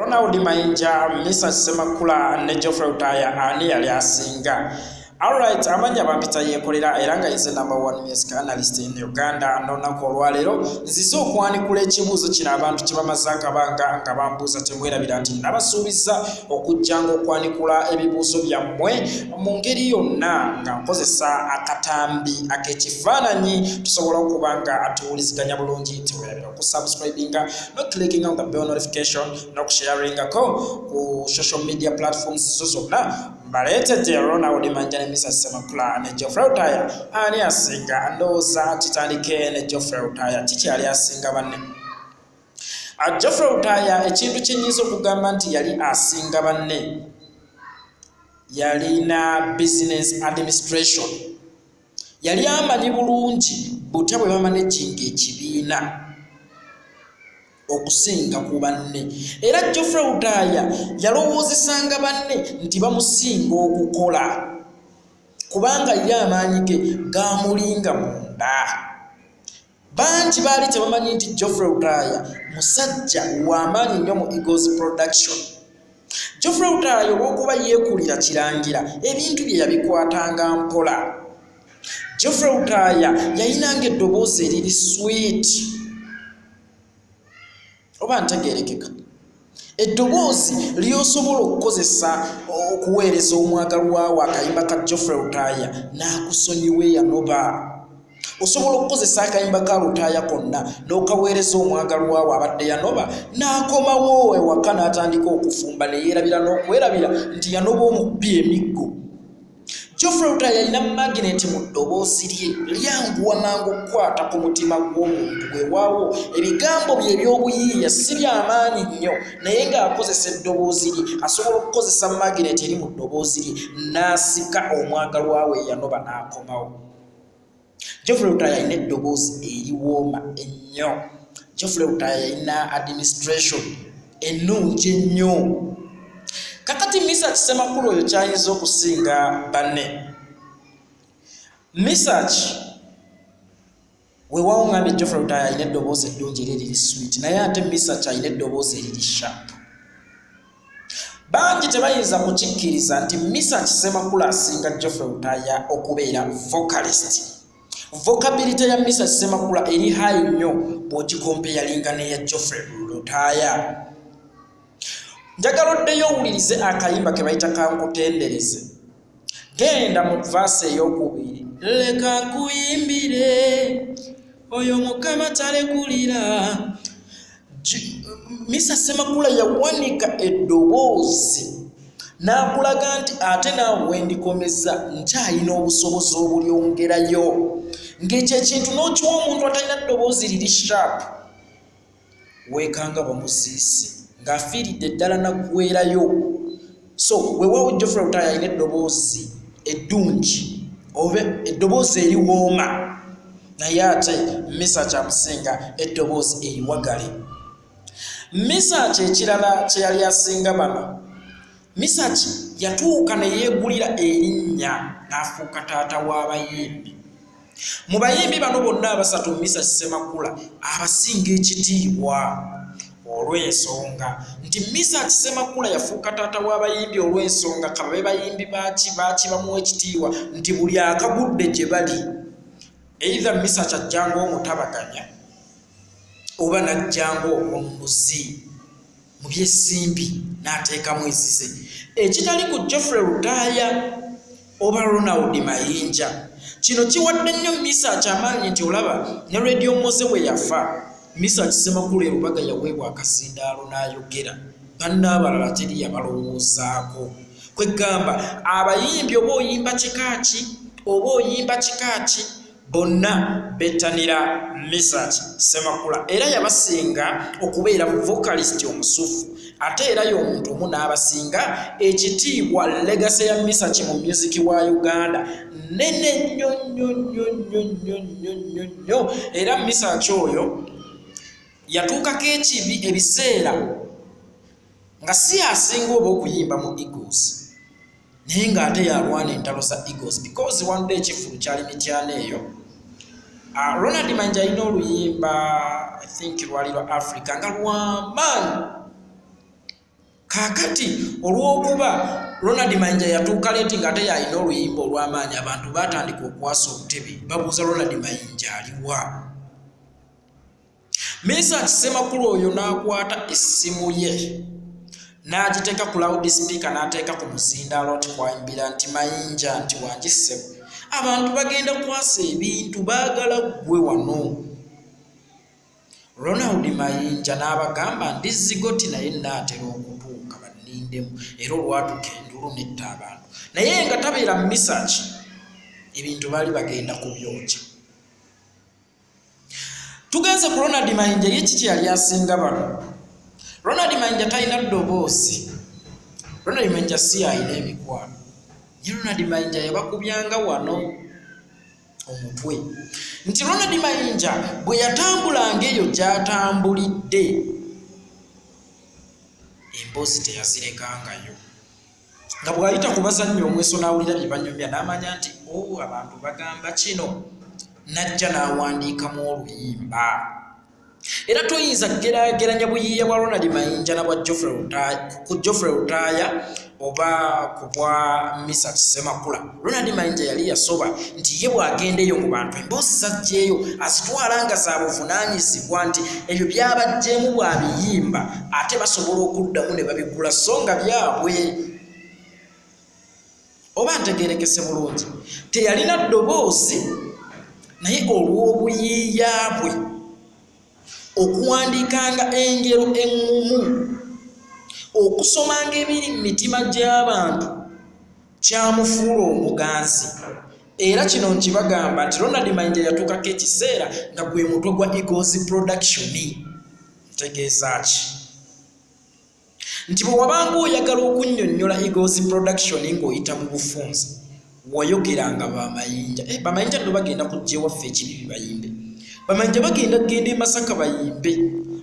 Ronald Mayinja, Mesach Ssemakula ne Geoffrey Lutaaya, ani yali asinga? Alright, amanya bampita Yekolera, era nga ize number one music analyst in Uganda. N'olunaku olwaleero nzize okwanikula ekibuuzo kino abantu kye bamaze akabanga nga bambuuza. Temwerabira nti nabasuubiza okujjanga okwanikula ebibuuzo byammwe mu ngeri yonna nga nkozesa akatambi ak'ekifaananyi, tusobola okuba nga atuwuliziganya bulungi. Temwerabira okusubscribinga, noclicking on the bell notification, n'okusharingako ku social media platforms zo zonna. Mbaleetedde Ronald Mayinja ne Mesach Ssemakula ne Geoffrey Lutaaya, ani asinga? Ndowooza kitandike ne Geoffrey Lutaaya. Kikyali asinga banne? Geoffrey Lutaaya, ekintu kyenyinza okugamba nti yali asinga banne, yalina business administration. Yali amanyi bulungi butya bwe bamanaginga ekibiina okusinga ku banne. Era Geoffrey Lutaaya yalowoozesanga banne nti bamusinga okukola, kubanga ye amaanyi ge gamulinga munda. Bangi baali tebamanyi nti Geoffrey Lutaaya musajja w'amaanyi nnyo mu Eagles Production. Geoffrey Lutaaya, olw'okuba yeekulira Kirangira, ebintu bye yabikwatanga mpola. Geoffrey Lutaaya yayinanga eddoboozi eriri sweet, oba ntegerekeka, eddoboozi lyosobola okukozesa okuweereza omwagalwawo akayimba ka Geoffrey Lutaaya n'akusonyiwa eyanoba. Osobola okukozesa akayimba ka Lutaaya konna n'okaweereza omwagalwawo abadde yanoba, n'akomawo ewaka n'atandika okufumba, ne yeerabira n'okwerabira nti yanoba omukubi emiggo. Geoffrey Lutaaya yalina magnet mu ddoboozi lye, lyanguwa mangu okukwata ku mutima gw'omuntu. Weewaawo ebigambo bye ebyobuyiiya si byamaanyi nnyo, naye ng'akozesa eddoboozi lye asobola okukozesa magnet eri mu ddoboozi lye n'asika omwagalwa we eyanoba n'akomawo. Geoffrey Lutaaya alina eddoboozi eriwooma ennyo. Geoffrey Lutaaya yalina administration ennungi ennyo. Kakati Mesach Ssemakula oyo kyayinza okusinga banne, Mesach, weewaawo ngambye Geoffrey Lutaaya alina eddoboozi eddungi era eriri sweet, naye ate Mesach alina eddoboozi eriri sharp. Bangi tebayinza kukikkiriza nti Mesach Ssemakula asinga Geoffrey Lutaaya okubeera vocalist. Vocability ya Mesach Ssemakula eri high nnyo bw'ogicomparinga n'eya Geoffrey Lutaaya. Njagala oddeyo owulirize akayimba ke bayita "Kankutendereze". Genda mu verse eyokubiri: "Leka nkuyimbire oyo Mukama talekulira." Mesach Ssemakula yawanika eddoboozi n'akulaga nti ate naawe wendikomeza nkyalina obusobozi obulyongerayo, ng'ekyo ekintu n'okiwa omuntu atalina ddoboozi liri sharp, weekanga bamuziise ng'afiiridde ddala naggwerayo. So weewaawo Geoffrey Lutaaya alina eddoboozi eddungi oba eddoboozi eriwooma, naye ate Mesach amusinga eddoboozi eriwagale. Mesach ekirala kye yali asinga bano, Mesach yatuuka ne yeegulira erinnya n'afuuka taata w'abayimbi. Mu bayimbi bano bonna abasatu, Mesach Ssemakula abasinga ekitiibwa, olw'ensonga nti Mesach Ssemakula yafuuka taata w'abayimbi olw'ensonga kababe bayimbi baki baki, bamuwa ekitiibwa nti buli akagudde gye bali, either Mesach ajjanga omutabaganya oba najjanga omunuzi mu byesimbi n'ateekamu ezize, ekitali ku Geoffrey Lutaaya oba Ronald Mayinja. Kino kiwadde nnyo Mesach amaanyi nti olaba ne Radio Mose bwe yafa, Mesach Ssemakula e Lubaga yaweebwa akazindaalo n'ayogera, banne abalala teri yabalowoozaako. Kwegamba abayimbi, oba oyimba kika ki, oba oyimba kika ki, bonna bettanira Mesach Ssemakula. Era yabasinga okubeera vocalist omusufu, ate era y'omuntu omu n'abasinga ekitiibwa. Legacy ya Mesach mu music wa Uganda nene nnyo nnyo nnyo nnyo nnyo nnyo nnyo nnyo. Era Mesach oyo yatuukako ekibi ebiseera nga si asinga oba okuyimba mu Eagles, naye ng'ate yalwana entalo za Eagles, because one day ekivvulu kyali Mityana eyo, Ronald Mayinja alina oluyimba, I think lwali lwa Africa, nga lwamaanyi. Kaakati olw'okuba Ronald Mayinja yatuuka leeti ng'ate y'alina oluyimba olw'amaanyi, abantu baatandika okwasa obutebe babuuza Ronald Mayinja aliwa. Mesach Ssemakula oyo n'akwata essimu ye n'agiteeka ku loud speaker n'ateeka ku muzindaalo nti kwayimbira nti Mayinja nti wangi ssebo, abantu bagenda kwasa ebintu baagala ggwe wano. Ronald Mayinja n'abagamba ndi zigoti naye nnaatera okutuuka bannindemu, era olwatuuka endulu netta abantu naye nga tabeera Mesach, ebintu baali bagenda kubyokya. Tugenze ku Ronald Mayinja, ye kiki yali asinga bano? Ronald Mayinja talina ddoboozi, Ronald Mayinja si alina emikwano, ye Ronald Mayinja yabakubyanga wano omutwe nti Ronald Mayinja bwe yatambulanga eyo gy'atambulidde emboozi teyazirekangayo, nga bw'ayita ku bazannyi omweso n'awulira bye banyumya n'amanya nti o oh, abantu bagamba kino, n'ajja n'awandiikamu oluyimba. Era toyinza kugeraageranya buyiiya bwa Ronald Mayinja na bwa ku Geoffrey Lutaaya oba ku bwa Mesach Ssemakula. Ronald Mayinja yali yasoba nti ye bw'agenda eyo mu bantu emboozi zajjeeyo azitwala nga za buvunaanyizibwa nti ebyo byabajjeemu bw'abiyimba ate basobola okuddamu ne babigula so nga byabwe. Oba ntegeerekese bulungi, teyalina ddoboozi naye olw'obuyiiya bwe okuwandiikanga engero eŋŋumu, okusomanga ebiri mu mitima gy'abantu kyamufuula omuganzi. Era kino nkibagamba nti Ronald Mayinja yatuukako ekiseera nga gwe mutwe gwa Eagles Production. Ntegeeza ki? Nti bwe wabanga oyagala okunnyonnyola Eagles Production ng'oyita mu bufunze, wayogeranga Bamayinja. Bamayinja nno bagenda kujja ewaffe ekibibi bayimbe. Bamayinja bagenda kugenda e Masaka bayimbe.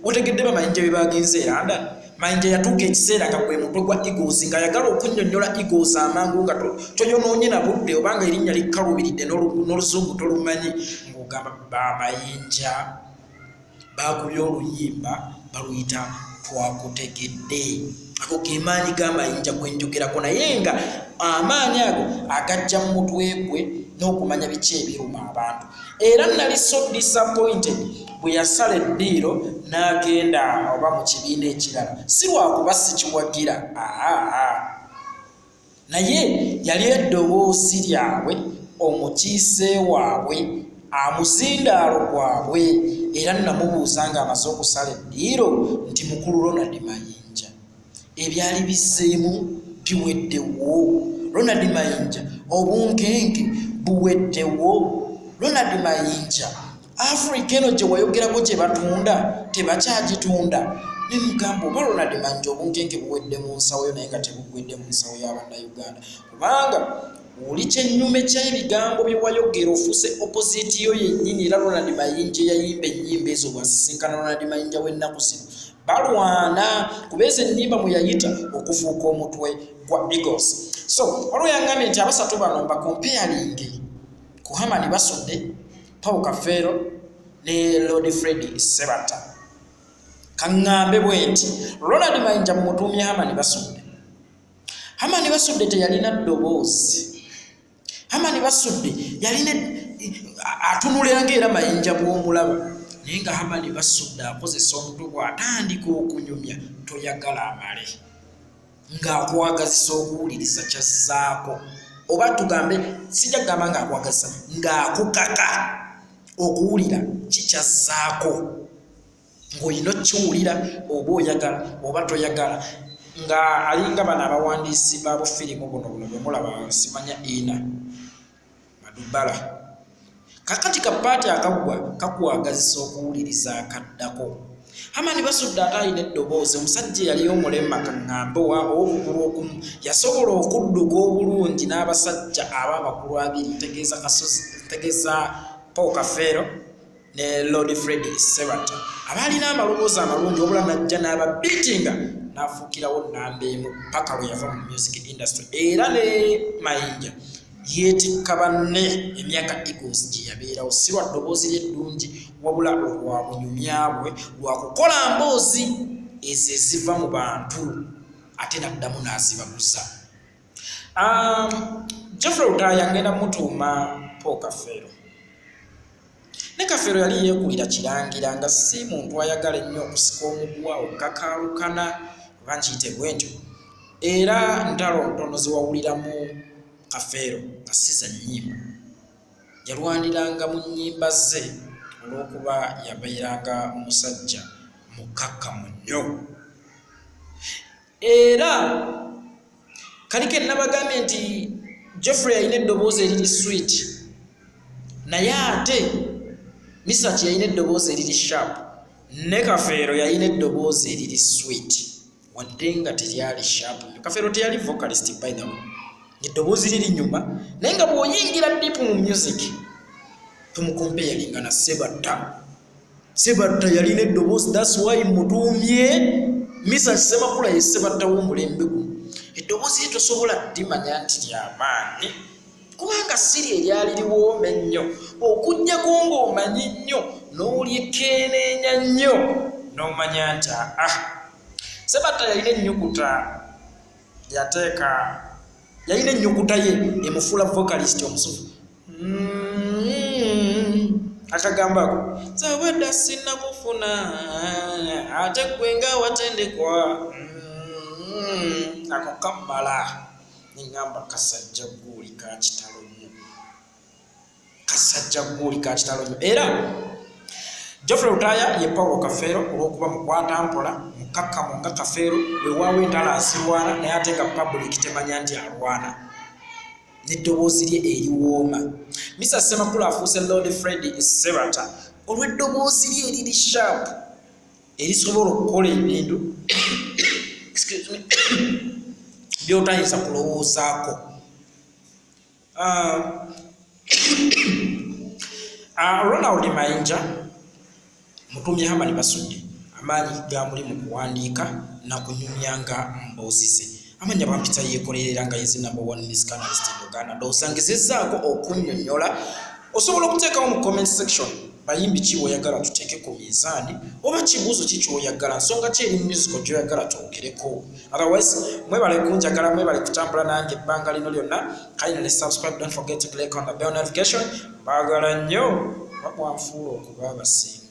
Otegedde Bamayinja bye bagenze e London? Mayinja yatuuka ekiseera nga gwe mutwe gwa Eagles ng'ayagala okunnyonnyola Eagles amangu nga toyonoonye na budde oba nga erinnya likkaluubiridde n'oluzungu tolumanyi ng'ogamba Bamayinja. Baakubye oluyimba baluyita Twakutegedde. Ago ge maanyi g'amayinja gwe njogerako, naye nga amaanyi ago agajja mu mutwe gwe n'okumanya biki ebiruma abantu. Era nali so disappointed bwe yasala eddiiro n'agenda oba mu kibiina ekirala, si lwakuba sikiwagira, aa naye yali eddoboozi lyabwe, omukiise waabwe, amuzindaalo gwabwe. Era namubuuza ng'amaze okusala eddiiro nti mukulu Ronald Mayinja ebyali bizzeemu biweddewo, Ronald Mayinja obunkenke buweddewo, Ronald Mayinja Afrika eno gye wayogerako gye batunda tebakyagitunda. Ne mugamba oba Ronald Mayinja obunkenke buwedde mu nsawo yo naye nga tebuggwedde mu nsawo y'Abannayuganda, kubanga oli kyennyume ky'ebigambo bye wayogera, ofuuse opposite yo yennyini. Era Ronald Mayinja eyayimba ennyimba ezo bw'asisinkana Ronald Mayinja w'ennaku zino balwana kuba ezo ennyimba mwe yayita okufuuka omutwe gwa Eagles. So waliwo yangambye nti abasatu bano mbakompeyalinge ku Herman Basudde, Paul Kafeero ne Lord Fred Ssebatta. Kaŋŋambe bwe nti Ronald Mayinja mumutuumye Herman Basudde. Herman Basudde teyalina ddoboozi. Herman Basudde yalina atunulira ng'era Mayinja bw'omulaba, naye nga Herman Basudde akozesa omutwe bw'atandika okunyumya toyagala amale, ng'akwagazisa okuwuliriza kyazzaako, oba tugambe sijja kugamba ng'akwagazisa, ng'akukaka okuwulira kikyazzaako, ng'olina okukiwulira oba oyagala oba toyagala, nga alinga bano abawandiisi ba bufirimu buno buno bwe mulaba simanya ina Madubala. Kakati kapaati akaggwa kakwagazisa okuwuliriza akaddako. Herman Basudde ate alina eddoboozi, omusajja eyali omulema kaŋŋambe ow'okugulu okumu yasobola okudduka obulungi n'abasajja ab'amagulu abiri, ntegeeza Kasozi, ntegeeza Paul Kafeero ne Lord Fred Ssebatta abaalina amaloboozi amalungi, wabula n'ajja n'ababiitinga n'afuukirawo nnamba emu paka lwe yava mu music industry. Era ne Mayinja yeetikka banne emyaka Eagles gye yabeerawo, si lwa ddoboozi lye eddungi wabula olwa bunyumya bwe, lwa kukola mboozi ezo eziva mu bantu. Ate n'addamu n'azibaguza. Geoffrey Lutaaya ngenda mutuuma Paul Kafeero. Ne Kafeero yali yeekulira Kirangira nga si muntu ayagala ennyo okusika omuguwa okukakaalukana, oba nkiyite bwe ntyo. Era ntalo ntono zewawuliramu Kafeero nga si za nnyimba. Yalwaniranga mu nnyimba ze olw'okuba yabeeranga musajja mukkakkamu nnyo. Era kali ke nabagambye nti Geoffrey yalina eddoboozi eriri sweet, naye ate Misaki yalina eddoboozi eriri sharp, ne Kafeero yalina eddoboozi eriri sweet wadde nga teryali sharp nnyo. Kafeero teyali vocalist, by the way, eddoboozi liri nyuma, naye nga bw'oyingira deep mu music tumukompe yalinga na Sebatta. Sebatta yalina eddoboozi, that's why mutuumye Misa Semakula ye Sebatta w'omulembe guno. Eddoboozi lye tosobola ddimanya nti lyamaanyi kubanga siri eryali liwooma ennyo, okuggyako ng'omanyi nnyo n'olyekeeneenya nnyo n'omanya nti aa Sebatta yalina ennyukuta yateeka, yalina ennyukuta ye emufuula vocalist omusufu. Akagambo ako zawedda sinnakufuna ate gwe nga watendekwa. Ako kammala neŋŋamba kasajja guuli ka kitalo nnyo, kasajja guuli ka kitalo nnyo. Era Geoffrey Lutaaya ye Paulo Kafeero olw'okuba mukwata mpola, mukakkamu nga Kafeero, weewaawo entalo azirwana naye ate nga public temanya nti alwana, n'eddoboozi lye eriwooma. Misa Semakula afuuse Lord Fred Sebata olw'eddoboozi lye eriri sharp erisobola okukola ebintu by'otayinza kulowoozaako. Ronald Mayinja mutumye Hamani Basudde, amaanyi gamuli mu kuwandiika na kunyumyanga mboozi ze. Amanya bampita Yeekolerera, nga yeze number one music analyst in Uganda. Ndowooza ngezezzaako okunnyonnyola. Osobola okuteekawo mu comment section bayimbi ki bw'oyagala tuteeke ku minzaani, oba kibuuzo ki ky'oyagala, nsonga ki eri musical gy'oyagala twogereko. Otherwise mwebale kunjagala, mwebale kutambula nange ebbanga lino lyonna. Kindly subscribe, don't forget to click on the bell notification. Mbaagala nnyo, bamwanfuula okuba abasinga.